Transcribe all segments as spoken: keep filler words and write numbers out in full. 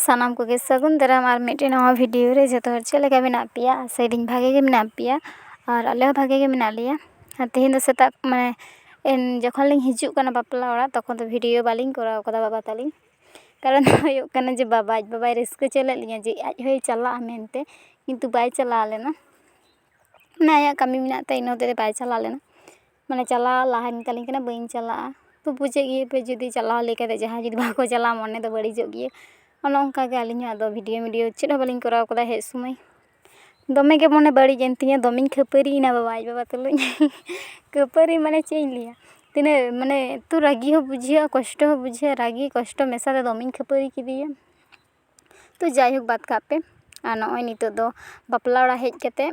ᱥᱟᱱᱟᱢ ᱠᱚᱜᱮ ᱥᱟᱹᱜᱩᱱ ᱫᱟᱨᱟᱢ ᱟᱨ ᱢᱤᱫᱴᱮᱱ ᱱᱟᱣᱟ ᱵᱷᱤᱰᱤᱭᱳ ᱨᱮ᱾ ᱡᱚᱛᱚ ᱦᱚᱲ ᱪᱮᱫ ᱞᱮᱠᱟ ᱢᱮᱱᱟᱜ ᱯᱮᱭᱟ? ᱟᱥᱟᱭᱮᱫᱟᱹᱧ ᱵᱷᱟᱜᱮ ᱜᱮ ᱢᱮᱱᱟᱜ ᱯᱮᱭᱟ᱾ ᱟᱨ ᱟᱞᱮ ᱦᱚᱸ ᱵᱷᱟᱜᱮ ᱜᱮ ᱢᱮᱱᱟᱜ ᱞᱮᱭᱟ᱾ ᱟᱨ ᱛᱮᱦᱮᱧ ᱫᱚ ᱥᱮᱛᱟᱜ, ᱢᱟᱱᱮ, ᱮᱱ ᱡᱚᱠᱷᱚᱱ ᱞᱤᱧ ᱦᱤᱡᱩᱜ ᱠᱟᱱᱟ ᱵᱟᱯᱞᱟ ᱚᱲᱟᱜ, ᱛᱚᱠᱷᱚᱱ ᱫᱚ ᱵᱷᱤᱰᱤᱭᱳ ᱵᱟᱹᱞᱤᱧ ᱠᱚᱨᱟᱣ ᱠᱟᱫᱟ ᱵᱟᱵᱟ ᱛᱟᱹᱞᱤᱧ᱾ ᱠᱟᱨᱚᱱ ᱫᱚ ᱦᱩᱭᱩᱜ ᱠᱟᱱᱟ ᱡᱮ ᱵᱟᱵᱟ, ᱟᱡ ᱵᱟᱵᱟᱭ ᱨᱟᱹᱥᱠᱟᱹ ᱦᱚᱪᱚ ᱞᱮᱫ ᱞᱤᱧᱟ ᱡᱮ ᱟᱡ ᱦᱚᱸᱭ ᱪᱟᱞᱟᱜᱼᱟ ᱢᱮᱱᱛᱮ, ᱠᱤᱱᱛᱩ ᱵᱟᱭ ᱪᱟᱞᱟᱣ ᱞᱮᱱᱟ᱾ ᱢᱟᱱᱮ, ᱟᱭᱟᱜ ᱠᱟᱹᱢᱤ ᱢᱮᱱᱟᱜ ᱛᱟᱭ, ᱤᱱᱟᱹ ᱦᱚᱛᱮᱡ ᱛᱮ ᱵᱟᱭ ᱪᱟᱞᱟᱣ ᱞᱮᱱᱟ᱾ ᱢᱟᱱᱮ, ᱪᱟᱞᱟᱣ ᱞᱟᱦᱟ ᱢᱮᱛᱟᱞᱤᱧ ᱠᱟᱱᱟ, "ᱵᱟᱹᱧ ᱪᱟᱞᱟᱜᱼᱟ᱾" ᱛᱚ, ᱵᱩᱡᱮᱫ ᱜᱮᱭᱟ ᱯᱮ, ᱡᱩᱫᱤ ᱪᱟᱞᱟᱣ ᱞᱟᱹᱭ ᱠᱟᱛᱮ ᱡᱟᱦᱟᱸᱭ ᱡᱩᱫᱤ ᱵᱟᱠᱚ ᱪᱟᱞᱟᱜᱼᱟ, ᱢᱚᱱᱮ ᱫᱚ ᱵᱟᱹᱲᱤᱡᱚᱜ ᱜᱮᱭᱟ᱾ ᱚᱱᱮ ᱚᱱᱠᱟ ᱜᱮ ᱟᱹᱞᱤᱧ ᱦᱚᱸ ᱟᱫᱚ ᱵᱷᱤᱰᱤᱭᱳ ᱢᱤᱰᱤᱭᱳ ᱪᱮᱫ ᱦᱚᱸ ᱵᱟᱹᱞᱤᱧ ᱠᱚᱨᱟᱣ ᱠᱟᱫᱟ ᱦᱮᱡ ᱥᱚᱢᱚᱭ᱾ ᱫᱚᱢᱮ ᱜᱮ ᱢᱚᱱᱮ ᱵᱟᱹᱲᱤᱡ ᱮᱱ ᱛᱤᱧᱟᱹ, ᱫᱚᱢᱮᱧ ᱠᱷᱟᱹᱯᱟᱹᱨᱤᱭᱮᱱᱟ ᱵᱟᱵᱟ ᱟᱡ ᱵᱟᱵᱟ ᱛᱩᱞᱩᱡ᱾ ᱠᱷᱟᱹᱯᱟᱹᱨᱤ ᱢᱟᱱᱮ ᱪᱮᱫ ᱤᱧ ᱞᱟᱹᱭᱟ, ᱛᱤᱱᱟᱹᱜ, ᱢᱟᱱᱮ, ᱮᱛᱚ ᱨᱟᱹᱜᱤ ᱦᱚᱸ ᱵᱩᱡᱷᱟᱹᱜᱼᱟ, ᱠᱚᱥᱴᱚ ᱦᱚᱸ ᱵᱩᱡᱷᱟᱹᱜᱼᱟ, ᱨᱟᱹᱜᱤ ᱠᱚᱥᱴᱚ ᱢᱮᱥᱟ ᱛᱮ ᱫᱚᱢᱮᱧ ᱠᱷᱟᱹᱯᱟᱹᱨᱤ ᱠᱮᱫᱮᱭᱟ᱾ ᱛᱚ, ᱡᱟᱭᱦᱳᱠ, ᱵᱟᱫ ᱠᱟᱜ ᱯᱮ᱾ ᱟᱨ ᱱᱚᱜᱼᱚᱭ ᱱᱤᱛᱚᱜ ᱫᱚ ᱵᱟᱯᱞᱟ ᱚᱲᱟᱜ ᱦᱮᱡ ᱠᱟᱛᱮ,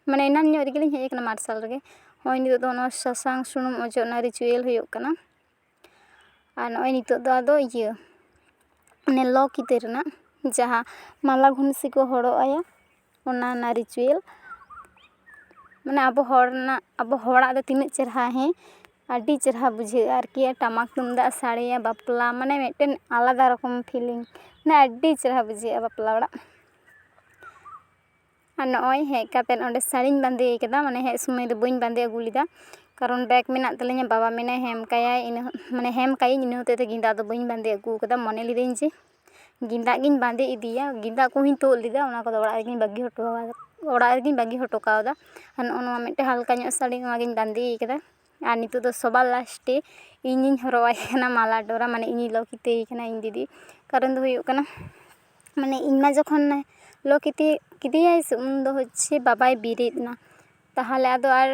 ᱢᱟᱱᱮ, ᱮᱱᱟᱱ ᱧᱚᱜ ᱨᱮᱜᱮ ᱞᱤᱧ ᱦᱮᱡ ᱟᱠᱟᱱᱟ ᱢᱟᱨᱥᱟᱞ ᱨᱮᱜᱮ᱾ ᱱᱚᱜᱼᱚᱭ ᱱᱤᱛᱚᱜ ᱫᱚ ᱚᱱᱟ ᱥᱟᱥᱟᱝ ᱥᱩᱱᱩᱢ ᱚᱡᱚᱜ ᱨᱮᱱᱟᱜ ᱨᱤᱪᱩᱭᱮᱞ ᱦᱩᱭᱩᱜ ᱠᱟᱱᱟ᱾ ᱟᱨ ᱱᱚᱜᱼᱚᱭ ᱱᱤᱛᱚᱜ ᱫᱚ ᱟᱫᱚ ᱤᱭᱟᱹ, ᱢᱟᱱᱮ, ᱞᱚ ᱠᱤᱛᱟᱹ ᱨᱮᱱᱟᱜ ᱡᱟᱦᱟᱸ ᱢᱟᱞᱟ ᱜᱷᱩᱱᱥᱤ ᱠᱚ ᱦᱚᱨᱚᱜ ᱟᱭᱟ, ᱚᱱᱟ ᱨᱮᱱᱟᱜ ᱨᱤᱪᱩᱭᱮᱞ᱾ ᱢᱟᱱᱮ, ᱟᱵᱚ ᱦᱚᱲ ᱨᱮᱱᱟᱜ, ᱟᱵᱚ ᱦᱚᱲᱟᱜ ᱫᱚ ᱛᱤᱱᱟᱹᱜ ᱪᱮᱨᱦᱟ, ᱦᱮᱸ, ᱟᱹᱰᱤ ᱪᱮᱨᱦᱟ ᱵᱩᱡᱷᱟᱹᱜᱼᱟ ᱟᱨᱠᱤ᱾ ᱴᱟᱢᱟᱠ ᱛᱩᱢᱫᱟᱜ ᱥᱟᱰᱮᱭᱟ, ᱵᱟᱯᱞᱟ, ᱢᱟᱱᱮ, ᱢᱤᱫᱴᱮᱱ ᱟᱞᱟᱫᱟ ᱨᱚᱠᱚᱢ ᱯᱷᱤᱞᱤᱝ, ᱢᱟᱱᱮ, ᱟᱹᱰᱤ ᱪᱮᱨᱦᱟ ᱵᱩᱡᱷᱟᱹᱜᱼᱟ ᱵᱟᱯᱞᱟ ᱚᱲᱟᱜ᱾ ᱟᱨ ᱱᱚᱜᱼᱚᱭ ᱦᱮᱡ ᱠᱟᱛᱮᱫ ᱚᱸᱰᱮ ᱥᱟᱹᱲᱤᱧ ᱵᱟᱸᱫᱮ ᱟᱠᱟᱫᱟ, ᱢᱟᱱᱮ, ᱦᱮᱡ ᱥᱚᱢᱚᱭ ᱫᱚ ᱵᱟᱹᱧ ᱵᱟᱸᱫᱮ ᱟᱹᱜᱩ ᱞᱮᱫᱟ, ᱠᱟᱨᱚᱱ ᱵᱮᱜᱽ ᱢᱮᱱᱟᱜ ᱛᱟᱹᱞᱤᱧᱟ, ᱵᱟᱵᱟ ᱢᱮᱱᱟᱭ ᱦᱮᱢ ᱠᱟᱭᱟᱭ, ᱤᱱᱟᱹ, ᱢᱟᱱᱮ, ᱦᱮᱢ ᱠᱟᱭᱟᱹᱧ, ᱤᱱᱟᱹ ᱦᱚᱛᱮᱡ ᱛᱮ ᱜᱮᱸᱫᱟᱜ ᱫᱚ ᱵᱟᱹᱧ ᱵᱟᱸᱫᱮ ᱟᱹᱜᱩ ᱟᱠᱟᱫᱟ᱾ ᱢᱚᱱᱮ ᱞᱤᱫᱟᱹᱧ ᱡᱮ ᱜᱮᱸᱫᱟᱜ ᱜᱤᱧ ᱵᱟᱸᱫᱮ ᱤᱫᱤᱭᱟ, ᱜᱮᱸᱫᱟᱜ ᱠᱚᱦᱚᱸᱧ ᱛᱩᱫ ᱞᱮᱫᱟ, ᱚᱱᱟ ᱠᱚᱫᱚ ᱚᱲᱟᱜ ᱨᱮᱜᱤᱧ ᱵᱟᱹᱜᱤ ᱦᱚᱴᱚ ᱟᱠᱟᱫᱟ, ᱚᱲᱟᱜ ᱨᱮᱜᱤᱧ ᱵᱟᱹᱜᱤ ᱦᱚᱴᱚ ᱠᱟᱣᱫᱟ᱾ ᱟᱨ ᱱᱚᱜᱼᱚ ᱱᱚᱣᱟ ᱢᱤᱫᱴᱮᱱ ᱦᱟᱞᱠᱟ ᱧᱚᱜ ᱥᱟᱹᱲᱤ, ᱱᱚᱣᱟ ᱜᱤᱧ ᱵᱟᱸᱫᱮ ᱟᱠᱟᱫᱟ᱾ ᱟᱨ ᱱᱤᱛᱚᱜ ᱫᱚ ᱥᱚᱵᱟᱨ ᱞᱟᱥᱴᱮ ᱤᱧᱤᱧ ᱦᱚᱨᱚᱜ ᱟᱭ ᱠᱟᱱᱟ ᱢᱟᱞᱟ ᱰᱚᱨᱟ, ᱢᱟᱱᱮ, ᱤᱧᱤᱧ ᱞᱚ ᱠᱤᱛᱟᱹᱭᱮ ᱠᱟᱱᱟ ᱤᱧ ᱫᱤᱫᱤ᱾ ᱠᱟᱨᱚᱱ ᱫᱚ ᱦᱩᱭᱩᱜ ᱠᱟᱱᱟ, ᱢᱟᱱᱮ, ᱤᱧ ᱢᱟ ᱡᱚᱠᱷᱚᱱ ᱞᱚ ᱠᱤᱛᱟᱹ ᱠᱮᱫᱮᱭᱟᱭ ᱥᱮ, ᱩᱱ ᱫᱚ ᱦᱚᱪᱪᱷᱮ ᱵᱟᱵᱟᱭ ᱵᱮᱨᱮᱫ ᱮᱱᱟ᱾ ᱛᱟᱦᱚᱞᱮ ᱟᱫᱚ ᱟᱨ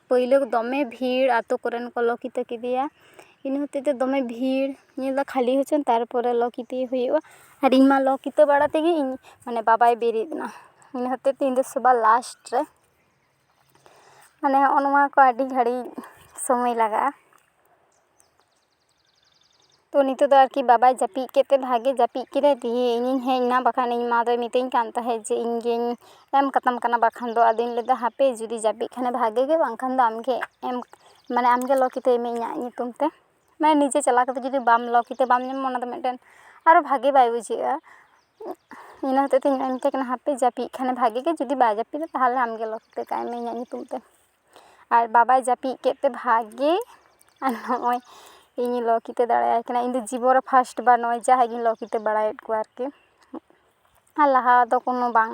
ᱯᱳᱭᱞᱳ ᱫᱚᱢᱮ ᱵᱷᱤᱲ, ᱟᱛᱳ ᱠᱚᱨᱮᱱ ᱠᱚ ᱞᱚ ᱠᱤᱛᱟᱹ ᱠᱮᱫᱮᱭᱟ᱾ ᱤᱱᱟᱹ ᱦᱚᱛᱮᱡ ᱛᱮ ᱫᱚᱢᱮ ᱵᱷᱤᱲ, ᱧᱮᱞ ᱫᱟ ᱠᱷᱟᱹᱞᱤ ᱦᱚᱪᱚᱱ, ᱛᱟᱨᱯᱚᱨᱮ ᱞᱚ ᱠᱤᱛᱟᱹ ᱦᱩᱭᱩᱜᱼᱟ᱾ ᱟᱨ ᱤᱧ ᱢᱟ ᱞᱚ ᱠᱤᱛᱟᱹ ᱵᱟᱲᱟ ᱛᱮᱜᱮ ᱤᱧ, ᱢᱟᱱᱮ, ᱵᱟᱵᱟᱭ ᱵᱮᱨᱮᱫ ᱮᱱᱟ᱾ ᱤᱱᱟᱹ ᱦᱚᱛᱮᱡ ᱛᱮ ᱤᱧ ᱫᱚ ᱥᱚᱵᱟᱨ ᱞᱟᱥᱴ ᱨᱮ, ᱢᱟᱱᱮ, ᱦᱚᱸᱜᱼᱚ ᱱᱚᱣᱟ ᱠᱚ ᱟᱹᱰᱤ ᱜᱷᱟᱹᱲᱤᱡ ᱥᱚᱢᱚᱭ ᱞᱟᱜᱟᱜᱼᱟ᱾ ᱛᱚ, ᱱᱤᱛᱚᱜ ᱫᱚ ᱟᱨᱠᱤ ᱵᱟᱵᱟᱭ ᱡᱟᱹᱯᱤᱫ ᱠᱮᱫ ᱛᱮ ᱵᱷᱟᱜᱮ ᱡᱟᱹᱯᱤᱫ ᱠᱮᱫᱟᱭ, ᱫᱤᱭᱮ ᱤᱧᱤᱧ ᱦᱮᱡ ᱮᱱᱟ, ᱵᱟᱠᱷᱟᱱ ᱤᱧ ᱢᱟ ᱫᱚᱭ ᱢᱤᱛᱟᱹᱧ ᱠᱟᱱ ᱛᱟᱦᱮᱸᱫ ᱡᱮ ᱤᱧ ᱜᱮᱧ ᱮᱢ ᱠᱟᱛᱟᱢ ᱠᱟᱱᱟ ᱵᱟᱠᱷᱟᱱ ᱫᱚ᱾ ᱟᱫᱚᱧ ᱞᱟᱹᱭᱫᱟ, "ᱦᱟᱯᱮ, ᱡᱩᱫᱤ ᱡᱟᱹᱯᱤᱫ ᱠᱷᱟᱱᱮ ᱵᱷᱟᱜᱮ ᱜᱮ, ᱵᱟᱝᱠᱷᱟᱱ ᱫᱚ ᱟᱢᱜᱮ ᱮᱢ, ᱢᱟᱱᱮ, ᱟᱢᱜᱮ ᱞᱚ ᱠᱤᱛᱟᱹᱭ ᱢᱮ ᱤᱧᱟᱹᱜ ᱧᱩᱛᱩᱢ ᱛᱮ᱾" ᱢᱟᱱᱮ, ᱱᱤᱡᱮ ᱪᱟᱞᱟᱣ ᱠᱟᱛᱮ ᱡᱩᱫᱤ ᱵᱟᱢ ᱞᱚ ᱠᱤᱛᱟᱹ ᱵᱟᱢ ᱧᱟᱢᱟ, ᱚᱱᱟ ᱫᱚ ᱢᱤᱫᱴᱮᱱ ᱟᱨᱚ ᱵᱷᱟᱜᱮ ᱵᱟᱭ ᱵᱩᱡᱷᱟᱹᱜᱼᱟ᱾ ᱤᱱᱟᱹ ᱦᱚᱛᱮᱡ ᱛᱮ ᱤᱧ ᱢᱮᱛᱟᱭ ᱠᱟᱱᱟ, ᱦᱟᱯᱮ ᱡᱟᱹᱯᱤᱫ ᱠᱷᱟᱱᱮ ᱵᱷᱟᱜᱮ ᱜᱮ, ᱡᱩᱫᱤ ᱵᱟᱭ ᱡᱟᱹᱯᱤᱫᱟ ᱛᱟᱦᱚᱞᱮ ᱟᱢᱜᱮ ᱞᱚ ᱠᱟᱛᱮ ᱠᱟᱭ ᱢᱮ ᱤᱧᱟᱹᱜ ᱧᱩᱛᱩᱢ ᱛᱮ᱾ ᱟᱨ ᱵᱟᱵᱟᱭ ᱡᱟᱹᱯᱤᱫ ᱠᱮᱫ ᱛᱮ ᱵᱷᱟᱜᱮ, ᱟᱨ ᱱᱚᱜᱼᱚᱭ ᱤᱧ ᱞᱚ ᱠᱤᱛᱟᱹ ᱫᱟᱲᱮᱭᱟᱭ ᱠᱟᱱᱟ᱾ ᱤᱧ ᱫᱚ ᱡᱤᱵᱚᱱ ᱨᱮ ᱯᱷᱟᱥᱴ ᱵᱟᱨ ᱱᱚᱜᱼᱚᱭ ᱡᱟᱦᱟᱸᱭ ᱜᱤᱧ ᱞᱚ ᱠᱤᱛᱟᱹ ᱵᱟᱲᱟᱭᱮᱫ ᱠᱚᱣᱟ ᱟᱨᱠᱤ᱾ ᱟᱨ ᱞᱟᱦᱟ ᱫᱚ ᱠᱳᱱᱳ ᱵᱟᱝ,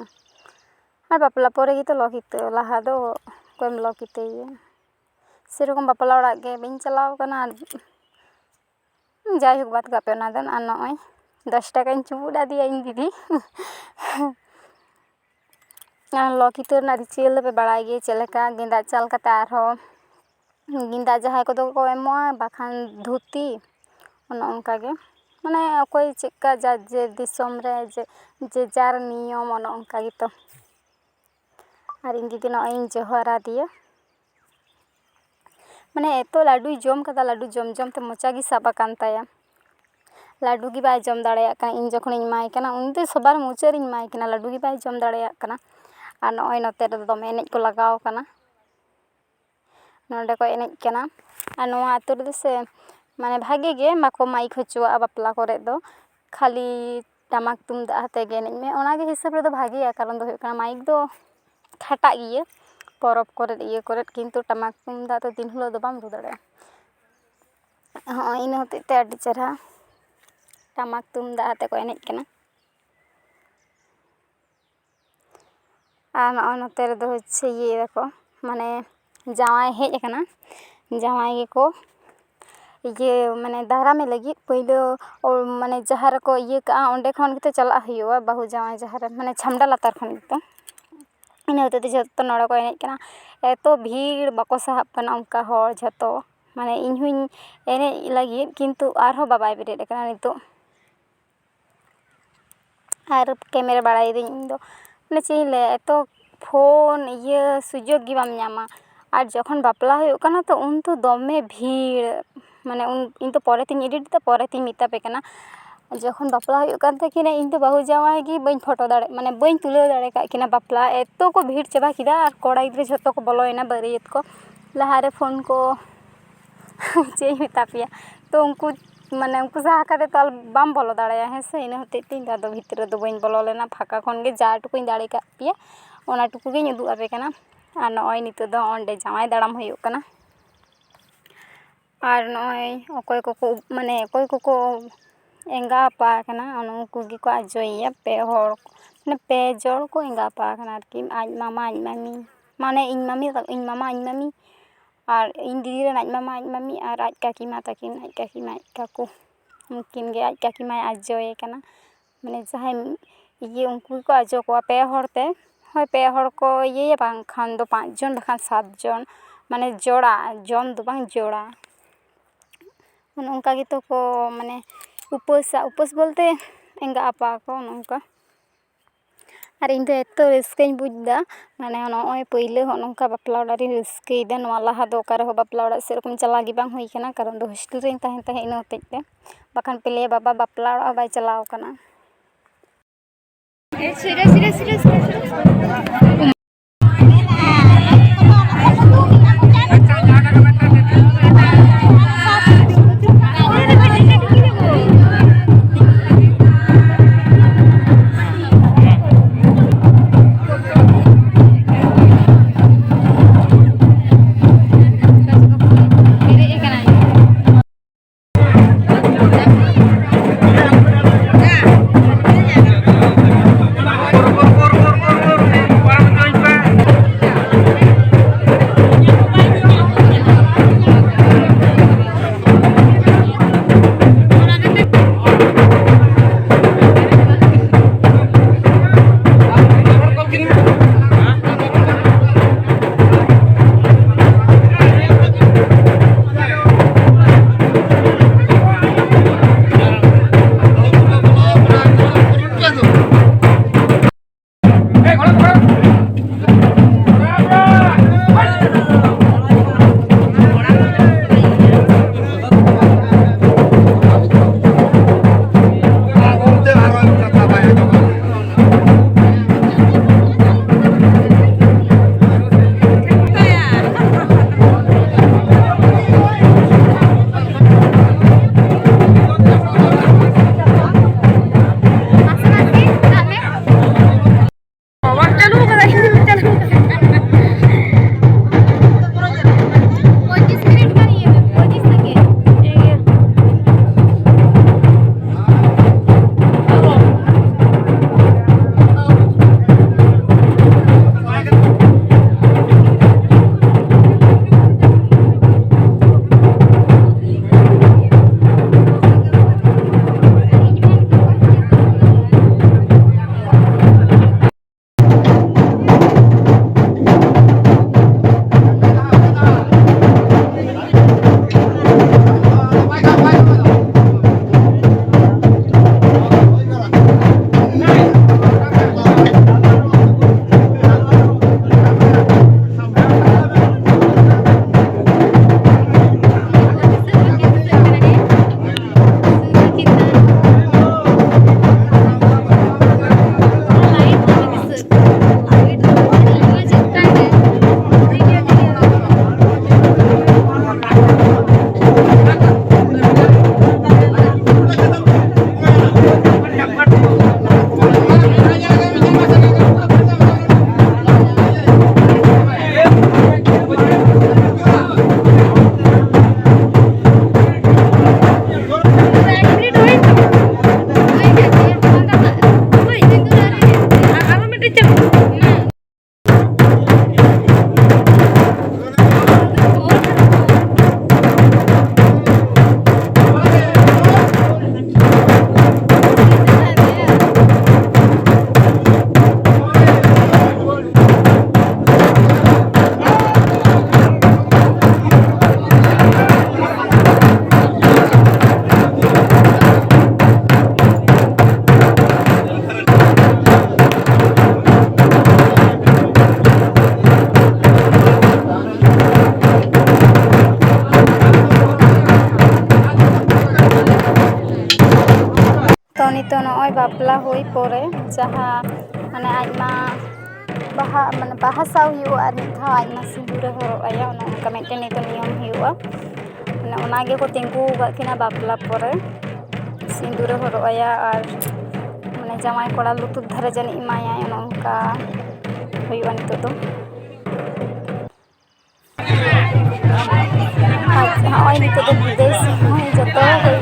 ᱟᱨ ᱵᱟᱯᱞᱟ ᱯᱚᱨᱮ ᱜᱮᱛᱚ ᱞᱚ ᱠᱤᱛᱟᱹ, ᱞᱟᱦᱟ ᱫᱚ ᱚᱠᱚᱭᱮᱢ ᱞᱚ ᱠᱤᱛᱟᱹᱭᱮᱭᱟ? ᱥᱮᱨᱚᱠᱚᱢ ᱵᱟᱯᱞᱟ ᱚᱲᱟᱜ ᱜᱮ ᱵᱟᱹᱧ ᱪᱟᱞᱟᱣ ᱠᱟᱱᱟ᱾ ᱟᱨ ᱡᱟᱭᱦᱳᱠ, ᱵᱟᱫ ᱠᱟᱜ ᱯᱮ ᱚᱱᱟ ᱫᱚ᱾ ᱟᱨ ᱱᱚᱜᱼᱚᱭ ᱫᱚᱥ ᱴᱟᱠᱟᱧ ᱪᱩᱯᱩᱫ ᱟᱫᱮᱭᱟ ᱤᱧ ᱫᱤᱫᱤ᱾ ᱟᱨ ᱞᱚ ᱠᱤᱛᱟᱹ ᱨᱮᱱᱟᱜ ᱨᱤᱪᱩᱣᱟᱞ ᱫᱚᱯᱮ ᱵᱟᱲᱟᱭ ᱜᱮᱭᱟ, ᱪᱮᱫ ᱞᱮᱠᱟ ᱜᱮᱸᱫᱟᱜ ᱪᱟᱞ ᱠᱟᱛᱮ ᱟᱨᱦᱚᱸ ᱜᱮᱸᱫᱟᱜ ᱡᱟᱦᱟᱸᱭ ᱠᱚᱫᱚ ᱠᱚ ᱮᱢᱚᱜᱼᱟ, ᱵᱟᱠᱷᱟᱱ ᱫᱷᱩᱛᱤ, ᱚᱱᱮ ᱚᱱᱠᱟ ᱜᱮ᱾ ᱢᱟᱱᱮ ᱚᱠᱚᱭ ᱪᱮᱫᱠᱟ ᱡᱟᱨ ᱡᱮ ᱫᱤᱥᱚᱢ ᱨᱮ ᱡᱮ, ᱡᱮ ᱡᱟᱨ ᱱᱤᱭᱚᱢ, ᱚᱱᱮ ᱚᱱᱠᱟ ᱜᱮᱛᱚ᱾ ᱟᱨ ᱤᱧ ᱫᱤᱫᱤ ᱱᱚᱜᱼᱚᱭ ᱤᱧ ᱡᱚᱦᱟᱨ ᱟᱫᱮᱭᱟ᱾ ᱢᱟᱱᱮ ᱮᱛᱚ ᱞᱟᱹᱰᱩᱭ ᱡᱚᱢ ᱠᱟᱫᱟ, ᱞᱟᱹᱰᱩ ᱡᱚᱢ ᱡᱚᱢ ᱛᱮ ᱢᱚᱪᱟ ᱜᱮ ᱥᱟᱵ ᱟᱠᱟᱱ ᱛᱟᱭᱟ᱾ ᱞᱟᱹᱰᱩ ᱜᱮ ᱵᱟᱭ ᱡᱚᱢ ᱫᱟᱲᱮᱭᱟᱜ ᱠᱟᱱᱟ᱾ ᱤᱧ ᱡᱚᱠᱷᱚᱱᱤᱧ ᱮᱢᱟᱭ ᱠᱟᱱᱟ, ᱩᱱᱤ ᱫᱚ ᱥᱚᱵᱟᱨ ᱢᱩᱪᱟᱹᱫ ᱨᱤᱧ ᱮᱢᱟᱭ ᱠᱟᱱᱟ, ᱞᱟᱹᱰᱩ ᱜᱮ ᱵᱟᱭ ᱡᱚᱢ ᱫᱟᱲᱮᱭᱟᱜ ᱠᱟᱱᱟ᱾ ᱟᱨ ᱱᱚᱜᱼᱚᱭ ᱱᱚᱛᱮ ᱨᱮᱫᱚ ᱫᱚᱢᱮ ᱮᱱᱮᱡ ᱠᱚ ᱞᱟᱜᱟᱣ ᱠᱟᱱᱟ, ᱱᱚᱸᱰᱮ ᱠᱚ ᱮᱱᱮᱡ ᱠᱟᱱᱟ᱾ ᱟᱨ ᱱᱚᱣᱟ ᱟᱹᱛᱩ ᱨᱮᱫᱚ ᱥᱮ ᱢᱟᱱᱮ ᱵᱷᱟᱜᱮ ᱜᱮ ᱵᱟᱠᱚ ᱢᱟᱭᱤᱠ ᱦᱚᱪᱚᱣᱟᱜᱼᱟ ᱵᱟᱯᱞᱟ ᱠᱚᱨᱮ ᱫᱚ, ᱠᱷᱟᱹᱞᱤ ᱴᱟᱢᱟᱠ ᱛᱩᱢᱫᱟᱜ ᱟᱛᱮ ᱜᱮ ᱮᱱᱮᱡ ᱢᱮ, ᱚᱱᱟᱜᱮ ᱦᱤᱥᱟᱹᱵ ᱨᱮᱫᱚ ᱵᱷᱟᱜᱮᱭᱟ᱾ ᱠᱟᱨᱚᱱ ᱫᱚ ᱦᱩᱭᱩᱜ ᱠᱟᱱᱟ ᱢᱟᱭᱤᱠ ᱫᱚ ᱠᱷᱟᱴᱟᱜ ᱜᱮᱭᱟ, ᱯᱚᱨᱚᱵᱽ ᱠᱚᱨᱮ ᱤᱭᱟᱹ ᱠᱚᱨᱮ, ᱠᱤᱱᱛᱩ ᱴᱟᱢᱟᱠ ᱛᱩᱢᱫᱟᱜ ᱫᱚ ᱫᱤᱱ ᱦᱤᱞᱳᱜ ᱫᱚ ᱵᱟᱢ ᱨᱩ ᱫᱟᱲᱮᱭᱟᱜᱼᱟ᱾ ᱦᱚᱸᱜᱼᱚᱭ ᱤᱱᱟᱹ ᱦᱚᱛᱮᱡ ᱛᱮ ᱟᱹᱰᱤ ᱪᱮᱦᱨᱟ ᱴᱟᱢᱟᱠ ᱛᱩᱢᱫᱟᱜ ᱟᱛᱮ ᱠᱚ ᱮᱱᱮᱡ ᱠᱟᱱᱟ᱾ ᱟᱨ ᱱᱚᱜᱼᱚᱭ ᱱᱚᱛᱮ ᱨᱮᱫᱚ ᱦᱚᱪᱪᱷᱮ ᱤᱭᱟᱹᱭ ᱫᱟᱠᱚ, ᱢᱟᱱᱮ ᱡᱟᱶᱟᱭ ᱦᱮᱡ ᱟᱠᱟᱱᱟ, ᱡᱟᱶᱟᱭ ᱜᱮᱠᱚ ᱤᱭᱟᱹ ᱢᱟᱱᱮ ᱫᱟᱨᱟᱢᱮ ᱞᱟᱹᱜᱤᱫ ᱯᱳᱭᱞᱳ ᱢᱟᱱᱮ ᱡᱟᱦᱟᱸ ᱨᱮᱠᱚ ᱤᱭᱟᱹ ᱠᱟᱜᱼᱟ, ᱚᱸᱰᱮ ᱠᱷᱚᱱ ᱜᱮᱛᱚ ᱪᱟᱞᱟᱜ ᱦᱩᱭᱩᱜᱼᱟ, ᱵᱟᱹᱦᱩ ᱡᱟᱶᱟᱭ ᱡᱟᱦᱟᱸ ᱨᱮ ᱢᱟᱱᱮ ᱪᱷᱟᱢᱰᱟ ᱞᱟᱛᱟᱨ ᱠᱷᱚᱱ ᱜᱮᱛᱚ᱾ ᱤᱱᱟᱹ ᱦᱚᱛᱮᱡ ᱛᱮ ᱡᱷᱚᱛᱚ ᱱᱚᱰᱮ ᱠᱚ ᱮᱱᱮᱡ ᱠᱟᱱᱟ, ᱮᱛᱚ ᱵᱷᱤᱲ ᱵᱟᱠᱚ ᱥᱟᱦᱟᱵ ᱠᱟᱱᱟ ᱚᱱᱠᱟ ᱦᱚᱲ ᱡᱷᱚᱛᱚ᱾ ᱢᱟᱱᱮ ᱤᱧ ᱦᱚᱸᱧ ᱮᱱᱮᱡ ᱞᱟᱹᱜᱤᱫ, ᱠᱤᱱᱛᱩ ᱟᱨᱦᱚᱸ ᱵᱟᱵᱟᱭ ᱵᱮᱨᱮᱫ ᱟᱠᱟᱱᱟ ᱱᱤᱛᱚᱜ᱾ ᱟᱨ ᱠᱮᱢᱮᱨᱟ ᱵᱟᱲᱟᱭᱮᱫᱟᱹᱧ ᱤᱧᱫᱚ, ᱢᱟᱱᱮ ᱪᱮᱫ ᱤᱧ ᱞᱟᱹᱭᱟ, ᱮᱛᱚ ᱯᱷᱳᱱ ᱤᱭᱟᱹ ᱥᱩᱡᱳᱜᱽ ᱜᱮ ᱵᱟᱢ ᱧᱟᱢᱟ᱾ ᱟᱨ ᱡᱚᱠᱷᱚᱱ ᱵᱟᱯᱞᱟ ᱦᱩᱭᱩᱜ ᱠᱟᱱᱟ ᱛᱚ, ᱩᱱ ᱛᱚ ᱫᱚᱢᱮ ᱵᱷᱤᱲ, ᱢᱟᱱᱮ ᱩᱱ, ᱤᱧ ᱛᱚ ᱯᱚᱨᱮ ᱛᱤᱧ ᱮᱰᱤᱴ ᱮᱫᱟ, ᱯᱚᱨᱮ ᱛᱤᱧ ᱢᱮᱛᱟ ᱯᱮ ᱠᱟᱱᱟ᱾ ᱡᱚᱠᱷᱚᱱ ᱵᱟᱯᱞᱟ ᱦᱩᱭᱩᱜ ᱠᱟᱱ ᱛᱟᱹᱠᱤᱱᱟ, ᱤᱧ ᱫᱚ ᱵᱟᱹᱦᱩ ᱡᱟᱶᱟᱭ ᱜᱮ ᱵᱟᱹᱧ ᱯᱷᱳᱴᱳ ᱫᱟᱲᱮ, ᱢᱟᱱᱮ ᱵᱟᱹᱧ ᱛᱩᱞᱟᱹᱣ ᱫᱟᱲᱮ ᱠᱟᱜ ᱠᱤᱱᱟ ᱵᱟᱯᱞᱟ, ᱮᱛᱚ ᱠᱚ ᱵᱷᱤᱲ ᱪᱟᱵᱟ ᱠᱮᱫᱟ᱾ ᱟᱨ ᱠᱚᱲᱟ ᱜᱤᱫᱽᱨᱟᱹ ᱡᱷᱚᱛᱚ ᱠᱚ ᱵᱚᱞᱚᱭᱮᱱᱟ, ᱵᱟᱹᱨᱭᱟᱹᱛ ᱠᱚ, ᱞᱟᱦᱟᱨᱮ ᱯᱷᱳᱱ ᱠᱚ ᱪᱮᱫ ᱤᱧ ᱢᱮᱛᱟ ᱯᱮᱭᱟ᱾ ᱛᱚ ᱩᱱᱠᱩ ᱢᱟᱱᱮ ᱩᱱᱠᱩ ᱥᱟᱦᱟ ᱠᱟᱛᱮ ᱛᱚ ᱟᱨ ᱵᱟᱢ ᱵᱚᱞᱚ ᱫᱟᱲᱮᱭᱟᱜᱼᱟ, ᱦᱮᱸ ᱥᱮ? ᱤᱱᱟᱹ ᱦᱚᱛᱮᱡ ᱛᱮ ᱤᱧ ᱫᱚ ᱟᱫᱚ ᱵᱷᱤᱛᱨᱤ ᱨᱮᱫᱚ ᱵᱟᱹᱧ ᱵᱚᱞᱚ ᱞᱮᱱᱟ᱾ ᱯᱷᱟᱸᱠᱟ ᱠᱷᱚᱱ ᱜᱮ ᱡᱟ ᱴᱩᱠᱩᱧ ᱫᱟᱲᱮ ᱠᱟᱜ ᱯᱮᱭᱟ, ᱚᱱᱟ ᱴᱩᱠᱩ ᱜᱤᱧ ᱩᱫᱩᱜ ᱟᱯᱮ ᱠᱟᱱᱟ᱾ ᱟᱨ ᱱᱚᱜᱼᱚᱭ ᱱᱤᱛᱚᱜ ᱫᱚ ᱚᱸᱰᱮ ᱡᱟᱶᱟᱭ ᱫᱟᱨᱟᱢ ᱦᱩᱭᱩᱜ ᱠᱟᱱᱟ᱾ ᱟᱨ ᱱᱚᱜᱼᱚᱭ ᱚᱠᱚᱭ ᱠᱚᱠᱚ, ᱢᱟᱱᱮ ᱚᱠᱚᱭ ᱠᱚᱠᱚ ᱮᱸᱜᱟ ᱟᱯᱟ ᱟᱠᱟᱱᱟ, ᱚᱱᱮ ᱩᱱᱠᱩ ᱜᱮᱠᱚ ᱟᱡᱚᱭᱮᱭᱟ᱾ ᱯᱮ ᱦᱚᱲ, ᱢᱟᱱᱮ ᱯᱮ ᱡᱚᱲ ᱠᱚ ᱮᱸᱜᱟ ᱟᱯᱟ ᱟᱠᱟᱱᱟ ᱟᱨᱠᱤ, ᱟᱡ ᱢᱟᱢᱟ, ᱟᱡ ᱢᱟᱢᱤ, ᱢᱟᱱᱮ ᱤᱧ ᱢᱟᱢᱤ, ᱤᱧ ᱢᱟᱢᱟ, ᱤᱧ ᱢᱟᱢᱤ, ᱟᱨ ᱤᱧ ᱫᱤᱫᱤ ᱨᱮᱱ ᱟᱡ ᱢᱟᱢᱟ, ᱟᱡ ᱢᱟᱢᱤ, ᱟᱨ ᱟᱡ ᱠᱟᱹᱠᱤᱢᱟ ᱛᱟᱹᱠᱤᱱ, ᱟᱡ ᱠᱟᱹᱠᱤᱢᱟ, ᱟᱡ ᱠᱟᱠᱩ, ᱩᱱᱠᱤᱱ ᱜᱮ ᱟᱡ ᱠᱟᱹᱠᱤᱢᱟᱭ ᱟᱡᱚᱭᱮ ᱠᱟᱱᱟ᱾ ᱢᱟᱱᱮ ᱡᱟᱦᱟᱸᱭ ᱤᱭᱟᱹ, ᱩᱱᱠᱩ ᱜᱮᱠᱚ ᱟᱡᱚ ᱠᱚᱣᱟ ᱯᱮ ᱦᱚᱲ ᱛᱮ᱾ ᱦᱳᱭ, ᱯᱮ ᱦᱚᱲ ᱠᱚ ᱤᱭᱟᱹᱭᱟ, ᱵᱟᱝᱠᱷᱟᱱ ᱫᱚ ᱯᱟᱸᱪ ᱡᱚᱱ, ᱵᱟᱠᱷᱟᱱ ᱥᱟᱛ ᱡᱚᱱ, ᱢᱟᱱᱮ ᱡᱚᱲᱟ, ᱡᱚᱱ ᱫᱚ ᱵᱟᱝ, ᱡᱚᱲᱟ᱾ ᱚᱱᱮ ᱚᱱᱠᱟ ᱜᱮᱛᱚ ᱠᱚ, ᱢᱟᱱᱮ ᱩᱯᱟᱹᱥᱟ, ᱩᱯᱟᱹᱥ ᱵᱚᱞᱛᱮ ᱮᱸᱜᱟ ᱟᱯᱟ ᱠᱚ, ᱚᱱᱮ ᱚᱱᱠᱟ᱾ ᱟᱨ ᱤᱧ ᱫᱚ ᱮᱛᱚ ᱨᱟᱹᱥᱠᱟᱹᱧ ᱵᱩᱡᱽ ᱮᱫᱟ, ᱢᱟᱱᱮ ᱱᱚᱜᱼᱚᱭ ᱯᱟᱹᱭᱞᱟᱹ ᱦᱚᱸᱜᱼᱚ ᱱᱚᱝᱠᱟ ᱵᱟᱯᱞᱟ ᱚᱲᱟᱜ ᱨᱤᱧ ᱨᱟᱹᱥᱠᱟᱹᱭᱮᱫᱟ᱾ ᱱᱚᱣᱟ ᱞᱟᱦᱟ ᱫᱚ ᱚᱠᱟ ᱨᱮᱦᱚᱸ ᱵᱟᱯᱞᱟ ᱚᱲᱟᱜ ᱥᱮᱨᱚᱠᱚᱢ ᱪᱟᱞᱟᱣ ᱜᱮ ᱵᱟᱝ ᱦᱩᱭ ᱠᱟᱱᱟ, ᱠᱟᱨᱚᱱ ᱫᱚ ᱦᱳᱥᱴᱮᱞ ᱨᱤᱧ ᱛᱟᱦᱮᱱ ᱛᱟᱦᱮᱸᱫ, ᱤᱱᱟᱹ ᱦᱚᱛᱮᱡ ᱛᱮ᱾ ᱵᱟᱠᱷᱟᱱ ᱯᱮ ᱞᱟᱹᱭᱟ ᱵᱟᱵᱟ ᱵᱟᱯᱞᱟ ᱚᱲᱟᱜ ᱦᱚᱸ ᱵᱟᱭ ᱪᱟᱞᱟᱣ ᱠᱟᱱᱟ᱾ ᱵᱟᱯᱞᱟ ᱦᱩᱭ ᱯᱚᱨᱮ ᱡᱟᱦᱟᱸ ᱢᱟᱱᱮ ᱟᱡ ᱢᱟ ᱵᱟᱦᱟ, ᱢᱟᱱᱮ ᱵᱟᱦᱟ ᱥᱟᱶ ᱦᱩᱭᱩᱜᱼᱟ, ᱟᱨ ᱢᱤᱫ ᱫᱷᱟᱣ ᱟᱡ ᱢᱟ ᱥᱤᱸᱫᱩᱨᱮ ᱦᱚᱨᱚᱜ ᱟᱭᱟ, ᱚᱱᱮ ᱚᱱᱠᱟ ᱢᱤᱫᱴᱮᱱ ᱱᱤᱛᱚᱜ ᱱᱤᱭᱚᱢ ᱦᱩᱭᱩᱜᱼᱟ᱾ ᱢᱟᱱᱮ ᱚᱱᱟ ᱜᱮᱠᱚ ᱛᱤᱸᱜᱩ ᱟᱠᱟᱫ ᱠᱤᱱᱟ ᱵᱟᱯᱞᱟ ᱯᱚᱨᱮ, ᱥᱤᱸᱫᱩᱨᱮ ᱦᱚᱨᱚᱜ ᱟᱭᱟ ᱟᱨ ᱢᱟᱱᱮ ᱡᱟᱶᱟᱭ ᱠᱚᱲᱟ ᱞᱩᱛᱩᱨ ᱫᱷᱟᱨᱮ ᱡᱟᱹᱱᱤᱡ ᱮᱢᱟᱭᱟᱭ, ᱚᱱᱮ ᱚᱱᱠᱟ ᱦᱩᱭᱩᱜᱼᱟ ᱱᱤᱛᱚᱜ ᱫᱚ᱾ ᱟᱨ ᱱᱚᱜᱼᱚᱭ ᱱᱤᱛᱚᱜ ᱫᱚ ᱵᱤᱫᱟᱹᱭ ᱥᱚᱢᱚᱭ ᱡᱚᱛᱚ ᱦᱚᱲ,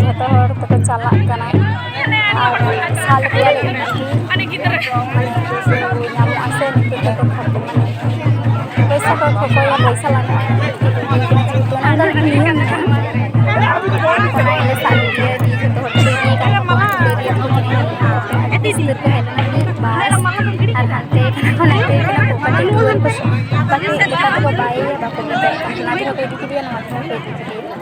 ᱡᱚᱛᱚ ᱦᱚᱲ ᱛᱮᱠᱚ ᱪᱟᱞᱟᱜ ᱠᱟᱱᱟ᱾ ᱟᱨ ᱥᱟᱞ ᱨᱮᱭᱟᱜ ᱢᱤᱫᱴᱤᱡ ᱢᱟᱱᱮ ᱧᱟᱢᱚᱜᱼᱟ ᱥᱮ, ᱱᱤᱛᱚᱜ ᱫᱚᱠᱚ ᱠᱷᱟᱴᱚ ᱢᱟᱱᱮ ᱯᱚᱭᱥᱟ ᱠᱚ ᱠᱷᱚᱠᱚᱭᱟ, ᱯᱚᱭᱥᱟ ᱞᱟᱜᱟᱜᱼᱟ᱾ ᱚᱱᱟ ᱫᱚ ᱱᱤᱭᱚᱢ ᱢᱮᱱᱟᱜᱼᱟ᱾ ᱚᱱᱟ ᱜᱮᱞᱮ ᱥᱟᱵ ᱤᱫᱤᱭᱟ, ᱡᱚᱛᱚ ᱦᱚᱲ ᱠᱚ ᱤᱫᱤᱭ ᱠᱟᱱ ᱛᱟᱠᱚᱣᱟ, ᱵᱟᱹᱨᱭᱟᱹᱛ ᱠᱚ ᱠᱤᱱᱟ ᱟᱹᱰᱤ ᱩᱥᱛᱟᱹᱨ ᱠᱚ ᱦᱮᱡ ᱞᱮᱱᱟ, ᱢᱤᱫ ᱵᱟᱥ᱾ ᱟᱨ ᱦᱟᱱᱛᱮ ᱠᱟᱱᱟ ᱠᱚ, ᱱᱟᱛᱮ ᱠᱟᱱᱟ ᱠᱚ, ᱚᱠᱟ ᱴᱷᱮᱱ ᱫᱩᱣᱟᱹᱨ ᱠᱚ ᱥᱮ ᱚᱠᱟ ᱴᱷᱮᱱ ᱞᱮᱠᱟ ᱛᱮᱠᱚ ᱵᱟᱭᱮᱭᱟ, ᱵᱟᱠᱚ ᱵᱩᱡᱽ ᱫᱟᱲᱮᱭᱟᱜ ᱠᱟᱱᱟ᱾ ᱦᱟᱱᱟ ᱫᱷᱟᱨᱮ ᱠᱚ ᱤᱫᱤ ᱠᱮᱫᱮᱭᱟ, ᱱᱚᱣᱟ ᱫᱷᱟᱨᱮ ᱠᱚ ᱤᱫᱤ ᱠᱮᱫᱮᱭᱟ᱾